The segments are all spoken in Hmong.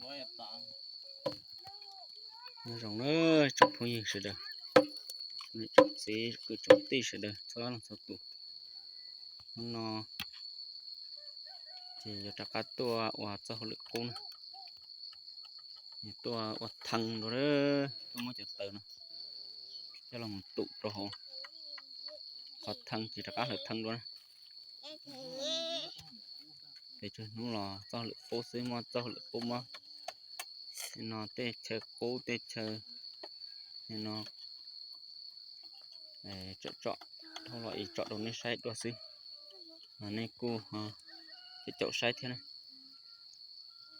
Nyob zoo na tsoom phooj ywg sawv daws, niam tsoom txiv kwv tsoom tij sawv daws txhua leej txhua tus. Hnub no ces yuav rov qab tuaj ua txoj hauj lwm qub na, tuaj ua thee dua, tuaj muab cov taws no coj los mus tum rau hauv qhov thee ces rov qab hlawv thee dua na. Pes tsawg hnub los txoj hauj lwm qub xwb, muab txoj hauj lwm qub muab no tej chaw qub tej chaw no tsom tsom dhau los es tsom rau nej saib dua xwb. Nej kuj caum caum saib thiab na.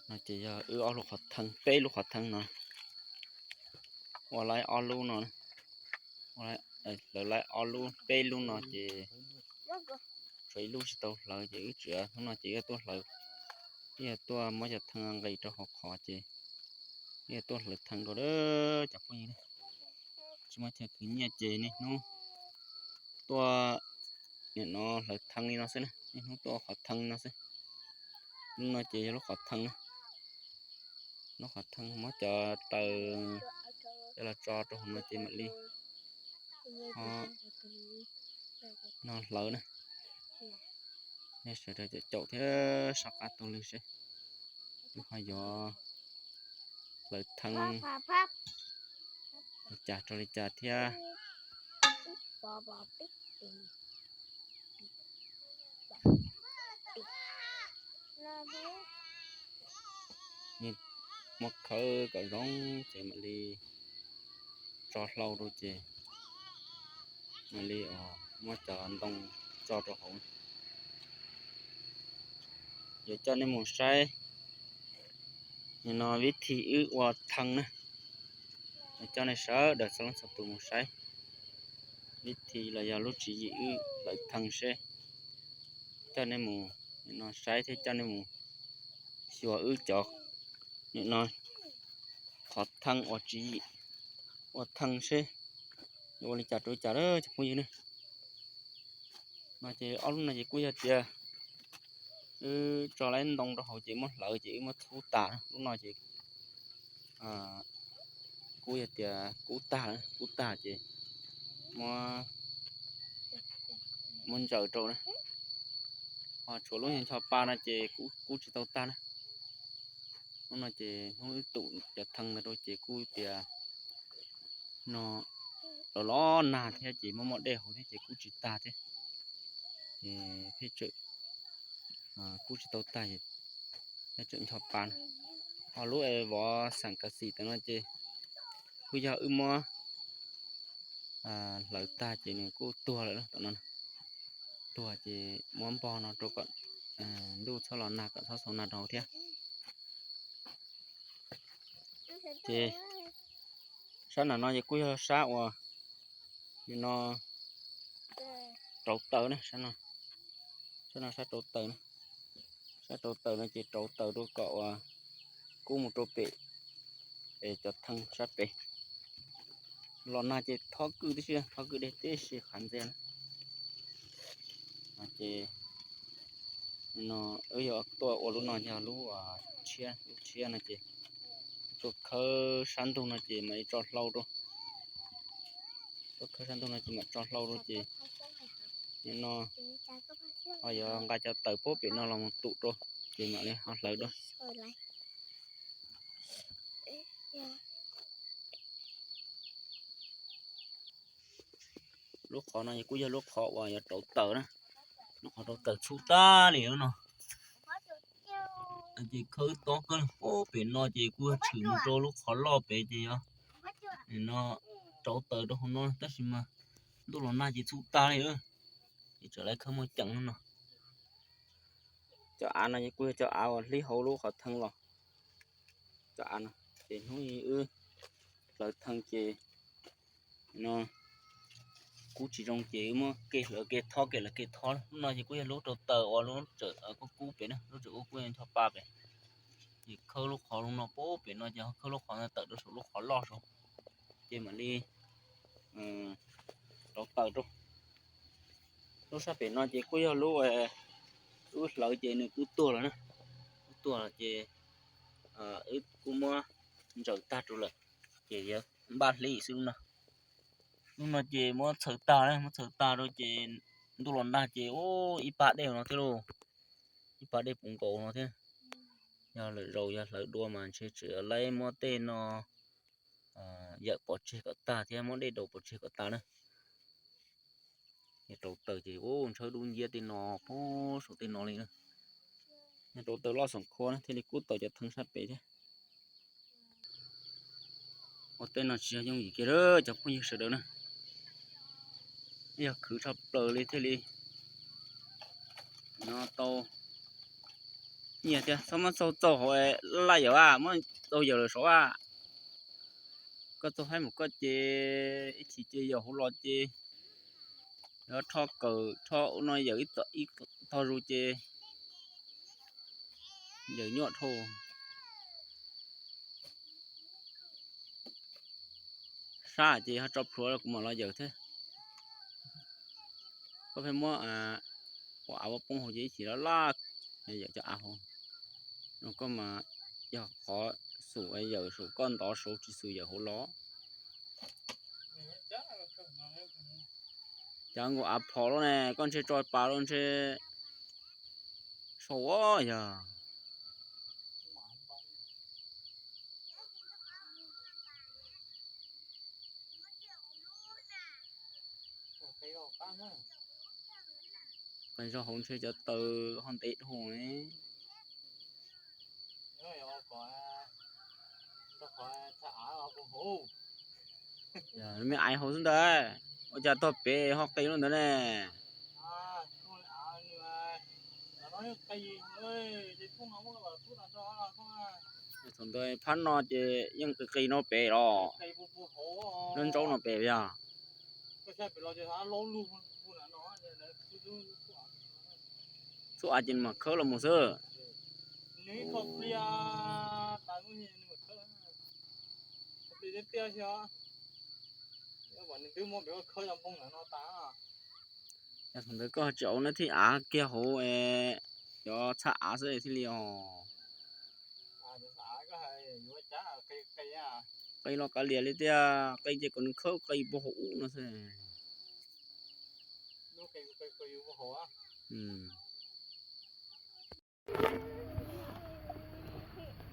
No ces yog wb ob lub qhov thee, peb lub qhov thee no, ua laib ob lub no, hlawv laib ob lub, peb lub no ces tshuav ib lub tsis tau hlawv ces wb tseem hnub no ces wb tuaj hlawv, wb yog tuaj muab cov thee nqis rau hauv qhov ces wb yog tuaj hlawv thee dua cov phooj ywg. Tsis muaj chaw khwv nyiaj ces niaj hnub tuaj nim no hlawv thee li no xwb na, niaj hnub tuaj qhov thee li no xwb. Lub no ces yog lub qhov thee na, lub qhov thee muab cov taws coj los tso rau hauv no ces mam li no hlawv na. Nej sawv daws caum caum thiab soj qab taug lw seb wb ho yuav hlawv thee li cas rau li cas thiab. Muab khawb kom zoo ces mam li tso hlau rau ces mam li muab cov ntoo tso rau hauv. Yuav coj nej mus saib no vib thib wb ua thee na. Yuav coj nej sawv daws txhua leej txhua tus mus saib vib thib los yog lub tswv yim wb hlawv thee seb, coj nej mus no saib thiab coj nej mus xyuas wb cov nim no qhov thee uas tswv yim ua thee seb yuav ua li cas rau li cas lawm cov phooj ywg ne. No ces ob lub no ces kuj yog tias wb tso laib ntoo rau hauv ces muab hlawv ces wb muab txhub tas, lub no ces kuj yog tias kub tag, kub tag ces muab ntsaws rau na. Ho tshuav lub ncho pa no ces kub tsis tau tag na. Hnub no ces hnub wb tum cov thee ntawd rau ces kuj tias no los los nag thiab ces muaj muaj dej hauv thiab ces kub tsis tag thiab. Ces pheej tsawm kub tsis tau tag, pheej tsawm ncho pa no. Ho lub es vov xeem kav xim tam no ces kuj yog wb muab hlawv tag ces nws kuj tuag lawm tom no. Tuag ces muab npog no rau kom ntuj txhob los nag, kom txhob xau nag rau hauv thiab. Ces sab nram no ces kuj yog sab uas nim no rauv taws na, sab no, sab no sab rauv taws na. Sab rauv taws no ces rauv taws rau kom uas kub mus rau pem es cov thee sab pem. Los nag ces thob kwj tib si, thob kwj deg tib si qhav ntxiag na. Ces no wb yuav tuaj ua lub no yog lub tshiab, lub tshiab no ces tuaj khawb sab ntug no ces mam li tso hlau rau. Tuaj khawb sab ntug no ces mam tso hlau rau ces nim no ho yuav nqa cov taws puag pem no los mus tum rau ces mam li ho hlawv rau. Lub qhov no kuj yog lub qhov uas yuav rauv taws na, lub qhov rauv taws txhub tag li no. Ces khawb tob kawg puag pem no ces kuj yog tshwm mus rau lub qhov loj pem ces yog no rauv taws rau hauv no tab sis mas ntuj los nag ces txhub tag li. Ces tseem lawv khawb muaj ceem no. Cov av no kuj yog cov av uas hlib hauv lub qhov thee los. Cov av no ces hnub wb hlawv thee ces no kub tsis zoo ces wb muab kev hlawv kev thob kev hlawv kev thob. Lub no ces kuj yog lub rauv taws uas lub tseem kub kub pem na, lub tseem kub kub ncho pa pem. Ces khawb lub qhov no puag pem no ces ho khawb lub qhov ntawd tawm rau saum lub qhov loj saud ces mam li rauv taws rau. Lub sab pem no ces kuj yog lub wb hlawv ces nws kuj tuag lawm na. Kuj tuag lawm ces Wb kuj muab ntsaws tag rau lawm, ces yuav npaj hli xwb no. Hnub no ces muab txhaws tag na, muab txhaws tag rau ces ntuj los nag ces ib pab dej no thiab lauj, ib pab dej puv nkaus no thiab. Yog lwm zaus yog hlawv dua mas ntshe tseem laib muab tej no yawm pov tseg kom tag thiab muab dej daus pov tseg kom tag na. Yog rau taws ces ua ntshawb dub nciab tej no, puag saum tej no li na. Yog rau taws loj xoom khua na thiaj li kub tau cov theeb sab pem thiab. Ua tej no tsis yog yooj yim kiag cov phooj ywg sawv daws na. Yog khwv tshaj plaws li thiaj li no tau nyiaj thiab. Txhob muab txaug txaug hauv laj yawm a, muab txaug yawm lawm saud a. Koj txaug haib mus koj ces ib chim ces yawm hauv los ces yog rho kawm rho ua no yawm ib tog zus ces yawm nyuaj dhau. Sab ces ho tso plhuav kuv mam los yawm thiab. Koj pheej muab ua av ua poob hauv ces ib chim laj laj yawm cov av hauv. Koj mas yog qhov xum yawm saum koj ntov saud tsis xum yawm hauv los. Cas nkaus av phom lawm ne, koj ntshe tso pas lawm ntshe sau yog. Qee zaug hauv ntshe cov taws ho ntev dhau ne. Me aiv hauv xwb ntag, ua cas tog pem ho qis lub ntawd ne. Thaum ntawd phab no ces yeej qis qis no pem los, lub ntsaub no pem yog. Txhub av ces nws mam khawb los mus xwb. Yog thaum ntawd koj tsis au neb thiaj av kiag hauv cov txhab av xwb thiaj li os. Qis los kav liam li tiag, qis ces kom nws khawb qis puag hauv ub no xwb.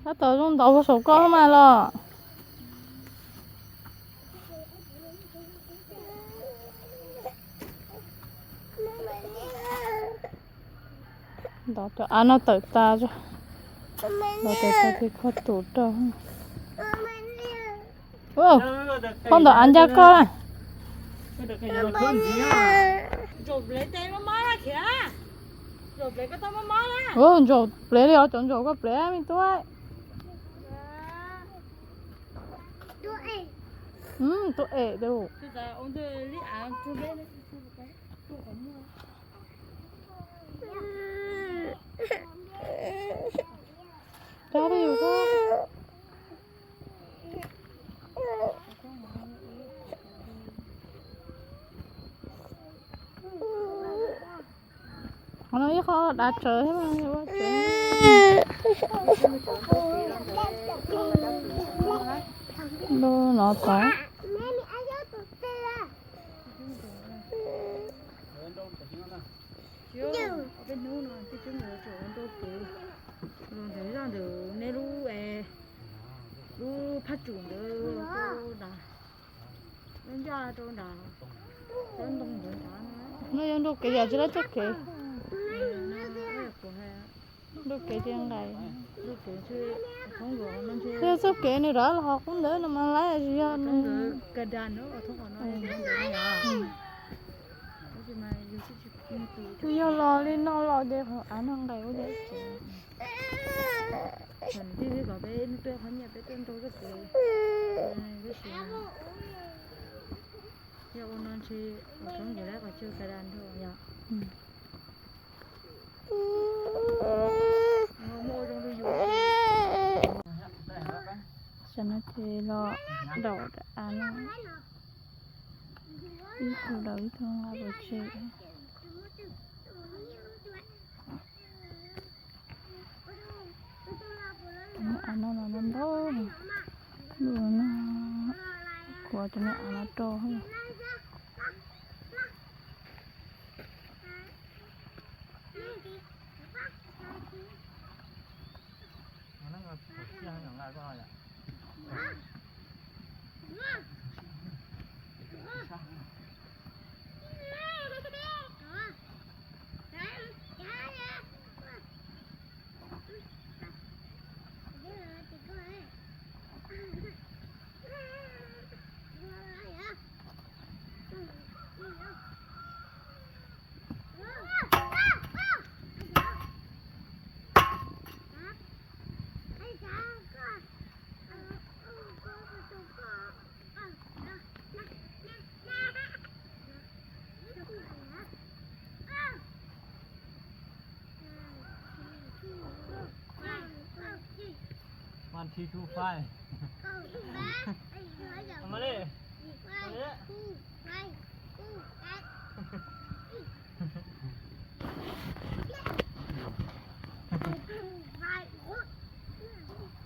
Tab tom zoo ntaus saum koj mas los. Ntaus cov av no tawm tas, ntaus tawm tas ces kho tus rau. Phauj, ntaus av ncaj koj na. Ntsaum plev li os, cov ntsaum koj plev me tub. Tuaj em. Cab li yus. Qhov no ib qho dav tsawv thiab mas ua tsev. Ntu no tod. Ob peb hnub no tib tub mus tsom ua nrau kev los ntawm zaj ntawm nej lub, lub phab tsum ntawd rau nrad, lub ncaj rau nrad, lub ntoo ntawd nrad. No yog nrau kev yam tsis lab txoj kev. Nrau kev tias nqaim. Yog txoj kev nws rov los hauv qub ntawd no mas lab tsis yog nws. Yog los li no los ces av no nqaim ua cas tsev. Yog ua no ntshe ua thaub nkaus lawm qhov chaw ka da nrho yom. Tam no ces los daus av no, ib tug daus ib tug nqa pov tseg. Av no Cov niag av no rau. One, two, two, five. Mali. Mali.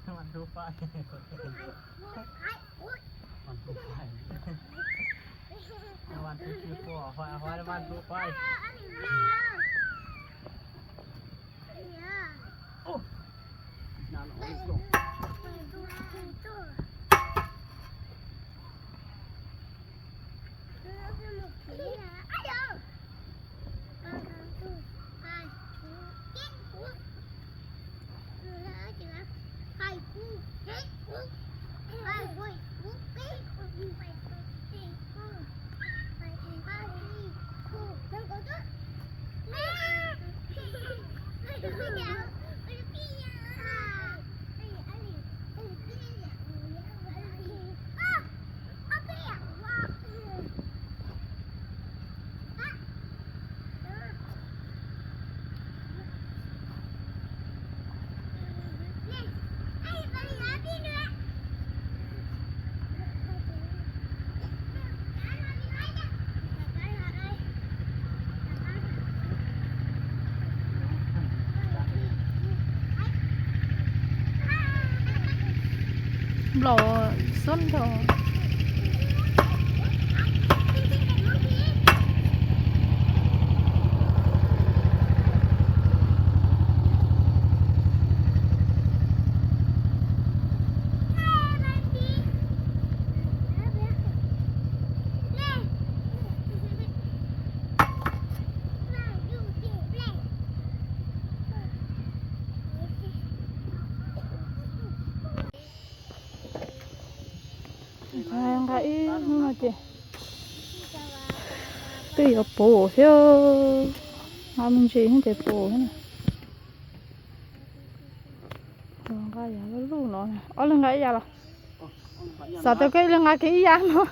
One, two, five. One, two, five. One, two, three, four, five, five, one, two, five. Oh. Nplaum xub nrho. Nqa ib hnub no ces twb yuav puv thiab, nqa me ntsis ces puv thiab. Nqa yam lub lub no, ob leeg nqa ib yam los? Xav tias koj ib leeg nqa kiag ib yam no.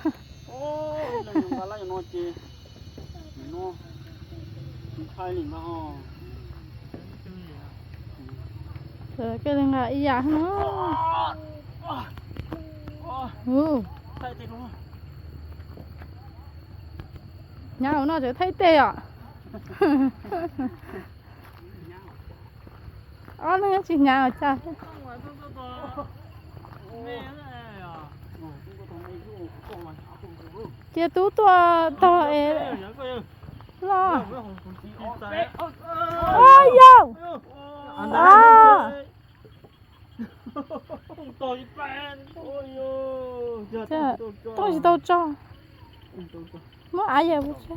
Koj ib leeg nqa ib yam no. Hnyav hauv no tseem thaij teg os. Ob leeg tsis hnyav os cas. Cia tub tuaj tog es los. Yau. Tooj tsis tau tso. Muab av yam ua tso.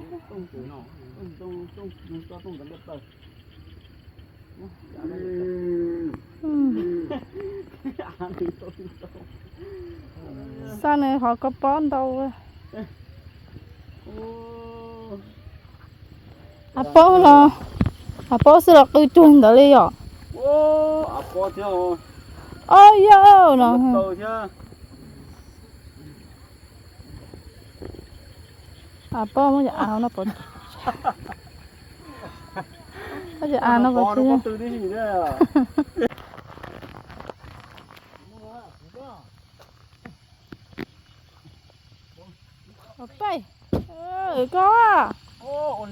Xa nws qhov ko pob ntau. Av pob los, av pob xwb los qw cuag ntawd li yom. Ob yau no. Av pob muab cov av no pov, muab cov av no pov tseg. Peb, koj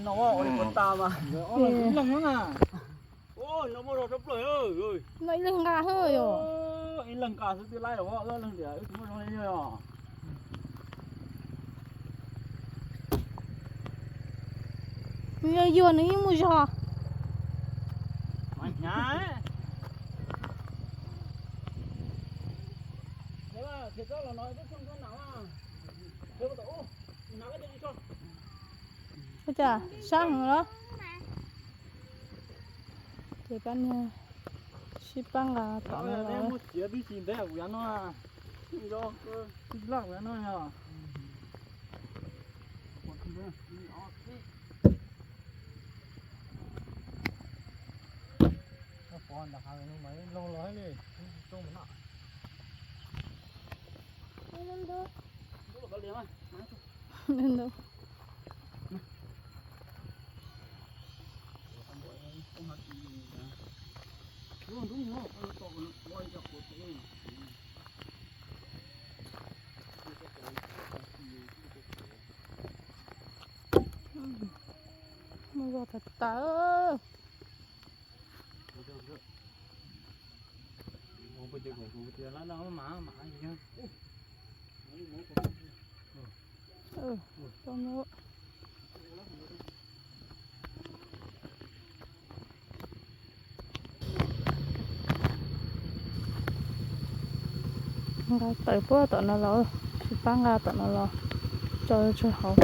no ib leeg nqa xwb yom. Nws yuag nws yeej mus zog. Ua cas sab heev los? Ces pab niag sib pab nqa tom no los. Muaj zog tas tas. Nqa tawm puag tom no los, sib pab nqa tom no los tso tseg hauv.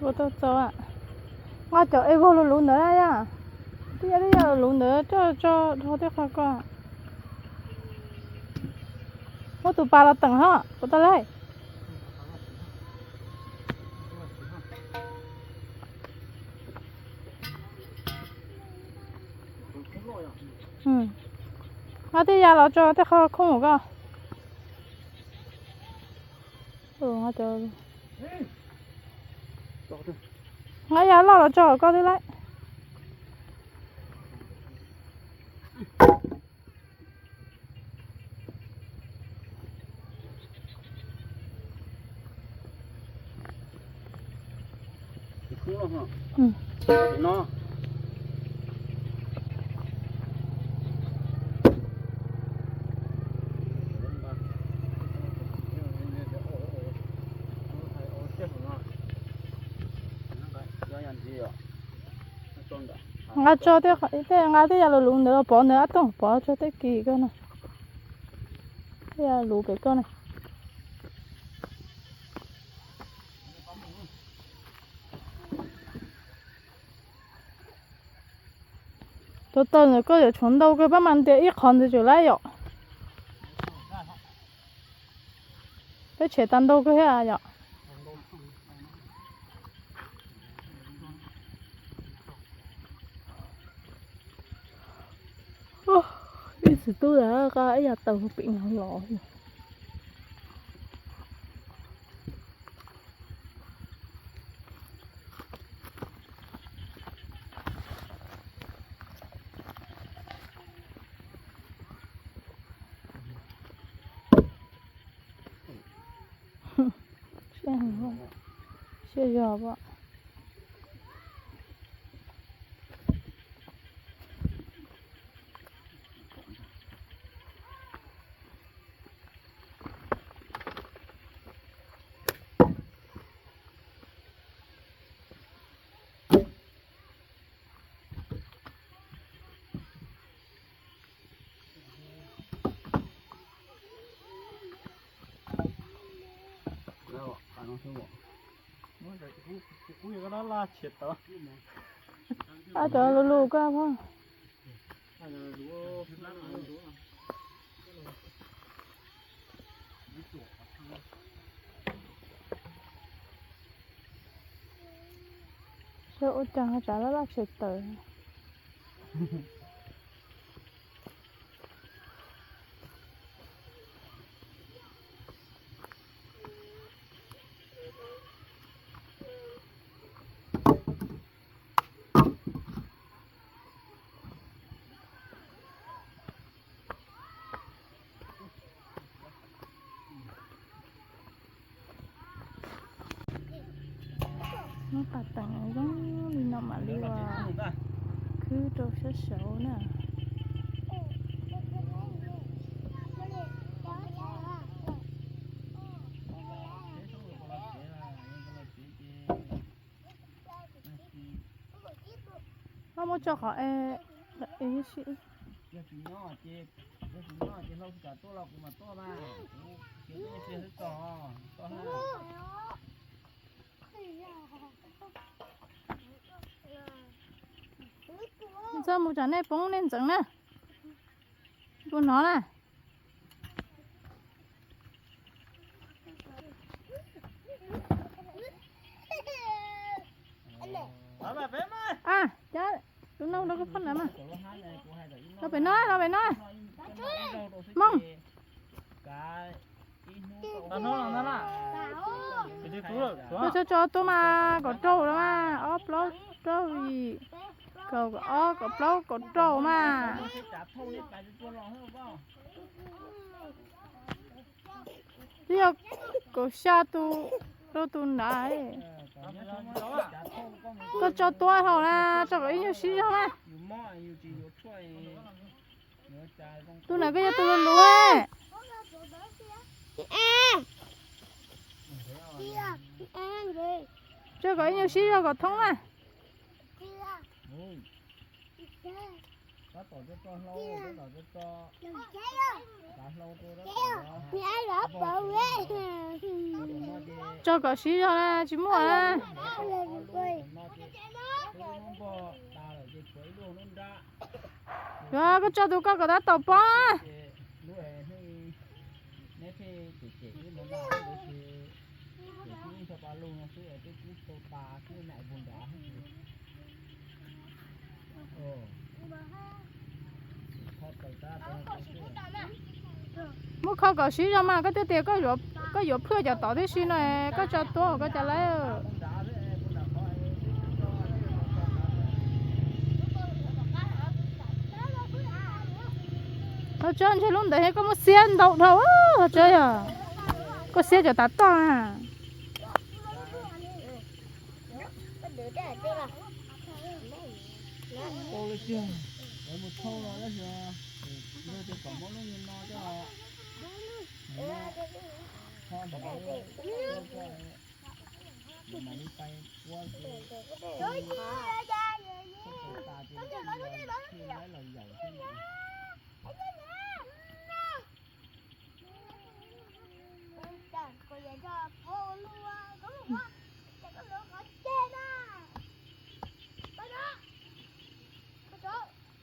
Ua tau txaus, nqa cov es vog luv luv ntawd yom. Twb yog, twb yog luv ntawd coj tso dhau tej qhov ko. Muab tus pas los teem ho puas tau lawm. Nqa tej ya los tso tej qhov khoom ko. Nqa ya loj los tso ko twb lawm. Nqa tso tej, nqa tej yam luv luv ntawd los pov ntawd, ob tug pov tso tej kis ko na. Tej yam luv pem ko na. Tus taws ntawm koj yuav tshuav ntau kawg, pab mas ntias ib qho ntawd tseem lawm yom. Peb tshem tau ntau kawg thiab yom. Ib txiv tub qa ib yam taws pem no los. Siab zog pom. Ab, cov lus lus koj pom. Saib ua cas tsam laj laj tshem tawm. Muab pas teem zoo li no mam li ua khwb rau sab saud na. Muab tso qhov e, si. Txhob mus tsam nej poob nej ntxeev na. Tus no na. A, cov tus no rau koj phoj ntawd mas. Rau pem no, rau pem no. Moog. Koj tso tso tuaj mas kaum rau lawm mas, ob plaub rau yim, kaum ob kaum plaub kaum rau mas. Twb yog kaum xya tus rau tus nrad. Koj tso tuaj hauv na, tso kom ib nyuag siv zog na. Tus nrad koj yog tus luv luv. Tso kom ib nyuag siv zog kom thoob na. Tso kom siv zog na, tsis muaj na. Yuav koj tso tus koj kom tab tom poob. Muab kho kom siv zog mas, koj twb tias koj yuav phwj cov tod tib si no, koj tso tuaj koj cas lawm. Qhov tsob ntshe lub ntawd koj muab xiab ntau dhau, qhov tsob yog koj xiab cov tav toj na.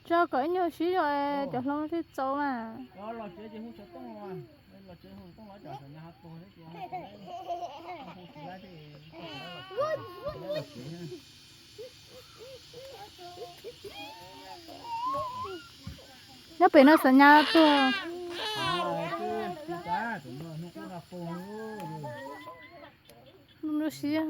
Tso kom ib nyuag siv zog es cov hloov sib txaus mas. Nyob pem no xav nyas tuag. Lub siab.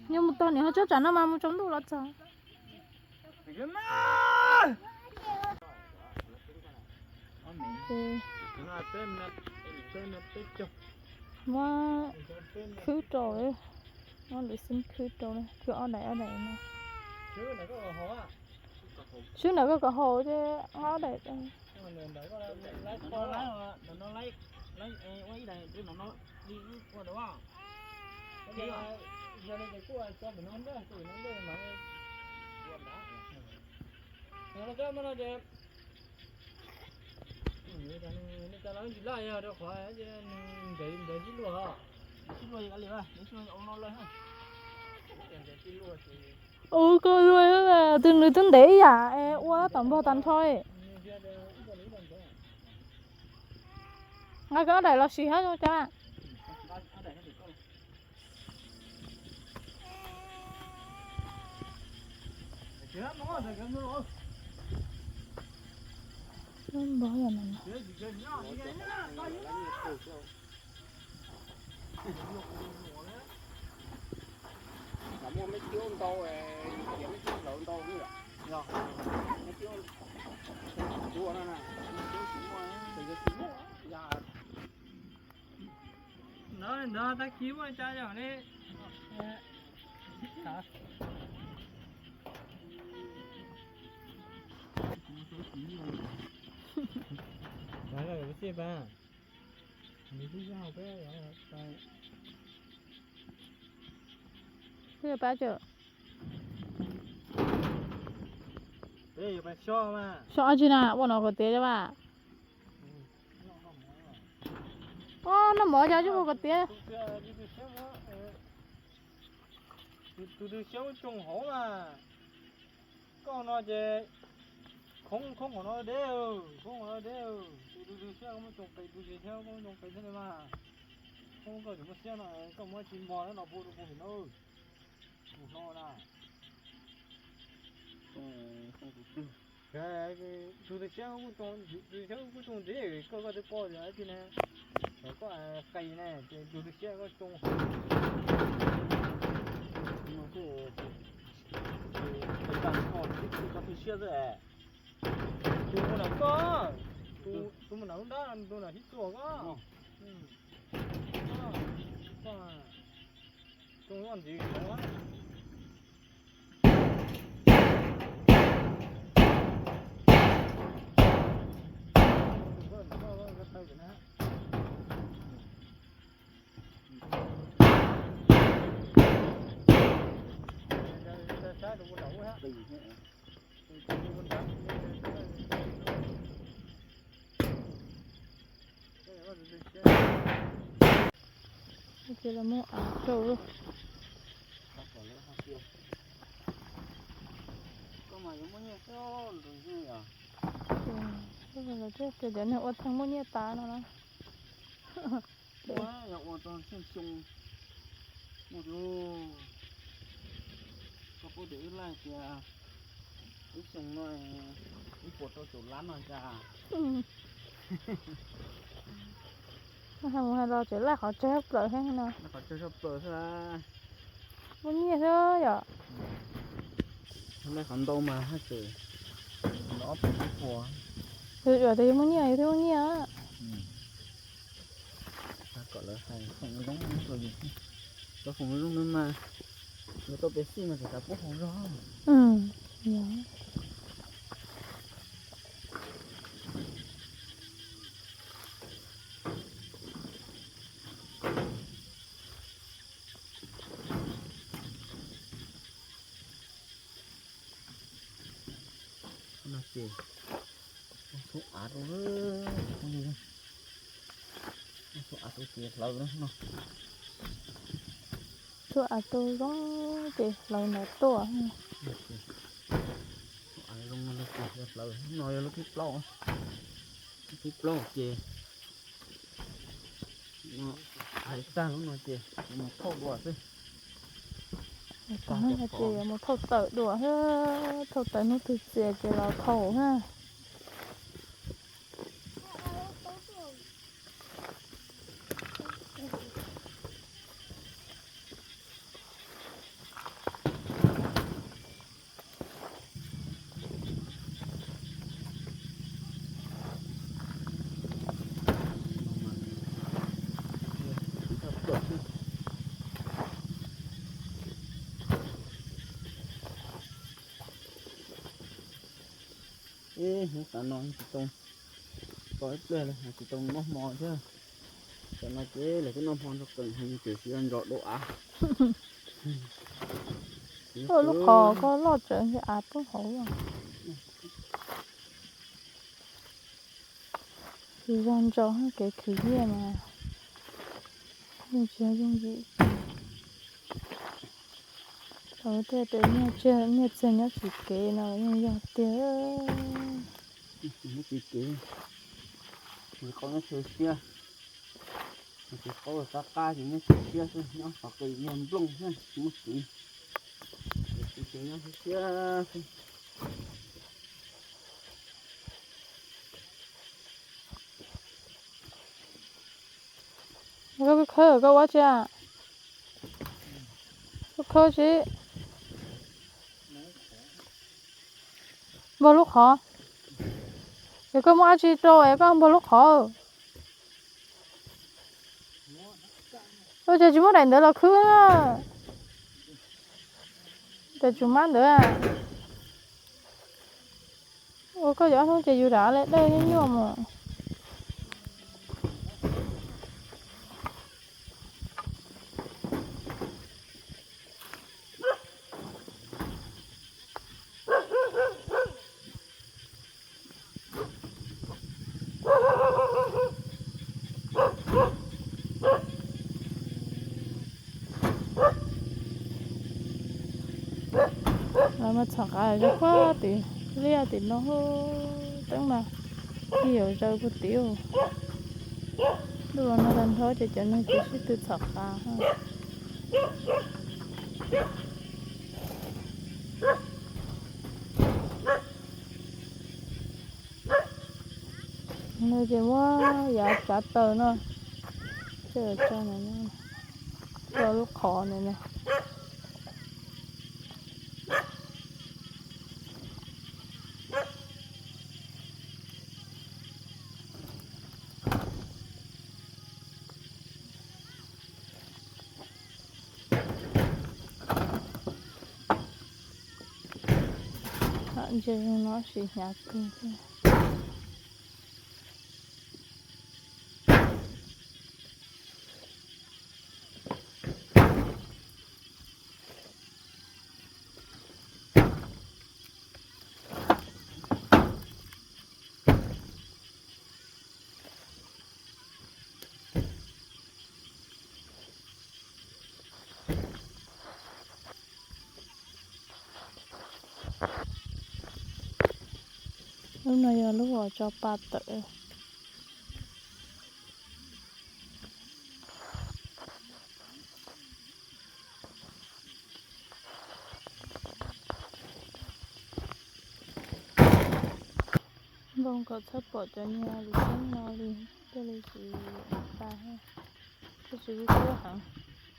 Yog mus tog niam ho tsob tsam no mas mus tsaus ntuj los txog. Muab khwb rau, muab lwm xib khwb rau, khwb ob daim ob daim no. Swb ntawm koj kom haus ces ob daim. Ua koj ua, tus nws twb ntev ib yam es ua tab tom npog tag nrho. Nqa koj ob daim los sis hab zoo cas. Muaj meb tiab ntau, tiav meb tiab hlawv ntau, meb tiab tuaj no, ntawd ntawd tag kis muaj cai yog ne. Pab, so tsi na, ua no kom tiav cov mas. Noj mov cov tsis ua kom tiav. Tus twg siab muab tsoo hauv mas. Koj no ces khoob khoob qhov no deb, khoob qhov no deb. Tus twg siab koj muab tsoo qis, tus twg siab koj muab tsoo qis thiab li mas. Khoob koj tseem muaj siab no, koj muab tsis mog no pub rau kuv vim no. Tus twg siab kuj tsoo deb, koj koj twb paub tias tij ne, koj qis ne ces tus twg siab koj tsoo. Koj twb siab xwb. Tus mus nram koj, tus mus nram lub nrab, tus nram sib txuas koj. Tsoo ntxiv. Ces lawv muab av rau. Ces cov neeg ua theej muaj nyiaj tas no na. Yog ua tau xyoo xyoo, muaj, koj paub tias wb laij tias ib xyoo no ib puas rau caum lab no cas. Mus hais los tseem laij qhov tsawg plaws heev no. Qhov tsawg plaws xwb. Muaj nyiaj xwb yom. Laij qhov ntau mas haj tseem ob puas ib puas. Yus yuav tias yus muaj nyiaj yus thiaj muaj nyiaj. Kom lawv hais foom zoo rau yus, lawv foom zoo no mas lawv tau pes xij mas tseem xav pub foom zoo. No ces ua txhua av rau, ua txhua av rau ces hlawv no. Txhua av rau zoo ces hlawv ntawd tuaj. Txhua av zoo no ces hlawv, no yog lub thib plaub, lub thib plaub ces hais tag lub no ces mus thauj dua xwb. Ces yuav mus thauj tawm dua, thauj tawm hnub twg txias ces los thauj na. Ib hnub tas no tsis tau tau ib pliag li, tsis tau noj hmo thiab. Tam no ces lawv twb noj hmo nrog qees heev ces tsis ntso dua av. Lub qhov koj loj tsawv ntshe av poob hauv. Tsis yog ntso kev khwv nyiaj mas yeej tsis yog yooj yim. Thaum tej tias nyiaj txiag nyob tsis kev no yeej yog tiag. Tsis kev, tsis qaub nyob chaw siab, tsis qaub qab qab ces nyob chaw siab xwb, nyob qhov qis yog nplooj xwb tsis muaj kev. Siab. Koj khawb, koj ua tsi a? Koj khawb tsi. Npog lub qhov. Ces koj muaj dab tsi rau es koj npog lub qhov? Ua cas tsis muab daim ntawd los khwb na? Daim tsum mab ntawd. Ua koj yuav ob hnub ces yus rov li dawj nyuaj nyuaj mus. Lawv mas txhom qav zog puag tim liaj tim no, teeb mas tig yuav zaws puag tim. Ntuj los nag tag nrho ces cov neeg ces sib tw txhom qav. No ces muab yav tsav taws no, tso no, tso lub qhov no na. Ntsia zoo no sis hnyav kawg thiab. Lub no yog lub uas tso pa tawm. Npog kom txhob pom cov niag lus xeeb no li, thiaj li tsis tas, thiaj tsis kuj heev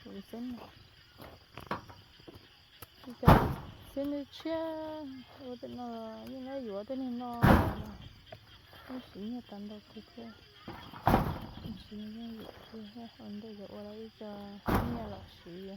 lus xeeb no. Xeeb nws tshiab, ua tej no yeej yuav tej niag no, yeej siv nyiaj tau ntau kawg thiab. Siv nyiaj ua ntej yuav ua lawm ib co nyiaj los siv.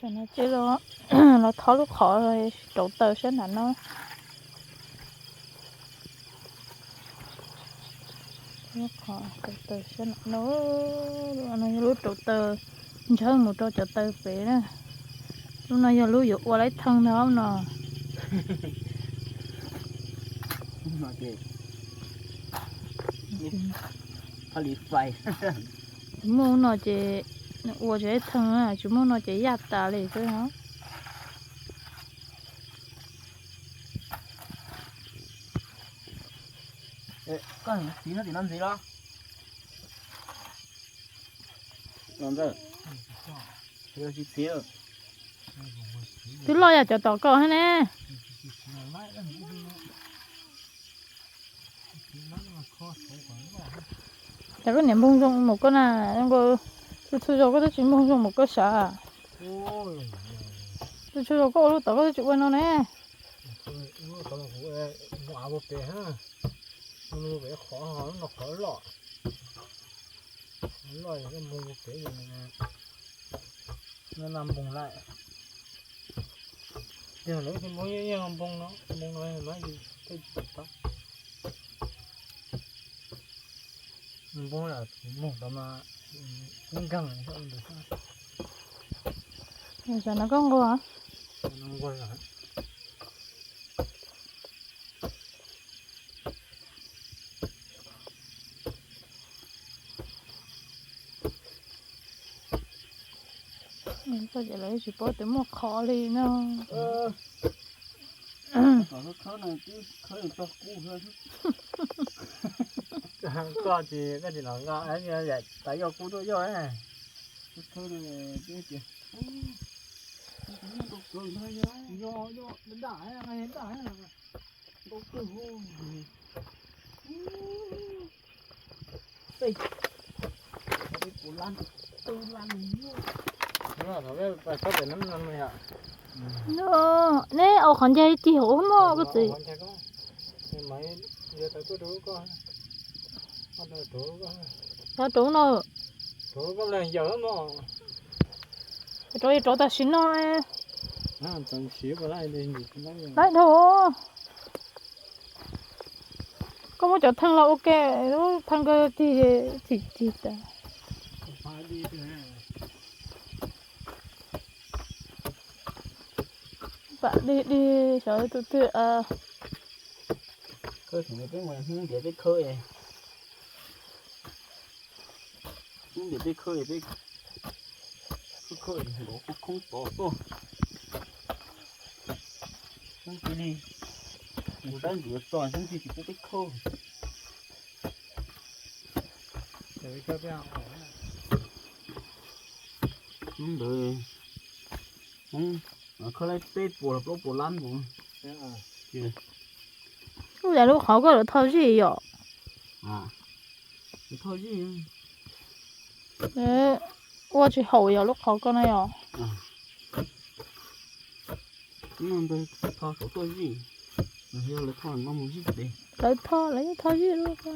Tam no ces los thov lub qhov rauv taws sab nram no. Lub qhov rauv taws sab nram no, lub no yog lub rauv taws ntsawj mus rau cov taws pem na. Lub no yog lub yuav ua laib thee ntag no. Tsis muaj lub no ces ua tsis laib thee, tsis muaj no ces yaj tas li xwb os. Koj txiv no tim no ntxiv los? Twb loj yam cov tom koj thiab ne. Cas koj niam npoog zoo mus koj na, zoo nkaus txhua txhua zaus koj twb tsis npoog zoo mus koj sav. Txhua txhua zaus koj ua lub tod koj twb tsis ua no ne. Loj, loj npoog pem, no npoog lawm. Yog lawv ib tug npoog yeej yeej npoog no, npoog no no tej tsis tau. Npoog lawm, npoog tod mas nkeeg ntawd. Xav no koj nquag. Nquag lawm. Koj ces lawv tsis paub tias muaj qhov li no. Kom khawb khawb no twb khawb tau kuv. Koj tsis, koj tsis los nqa, tas yog kuv tuaj yog. Khawb no twb tias yog, yog, ntau kawg. Peb, peb puas lab, peb lab. Neb ua qhov ncag cig hauv mog koj txiv. Rov rau no. Rov rau tam sim no. Laib dhau. Koj muab cov theej los ua ke, lub theej koj tig cig cig tas. Pam dig dig xyov tus twg. Khawb tseem peb mus hnub ntiav peb khawb, hnub ntiav peb khawb, peb khawb khawb nkaus khoob khoob tod tuaj. Xyov cia li mus tab ntsis yuav txog xyov cia li tsis pub peb khawb. Hnub ntawd khawb laib peb puas los plaub puas lab nkaus. Ub, yam lub qhov koj lawv tho zij yom? Tho zij. Ua tsis haum yog lub qhov koj na yom? Ntawd tho saum tuaj zij, yog lawv tho no mus zij pem. Lawv tho, lawv yeej tho zij lub ko.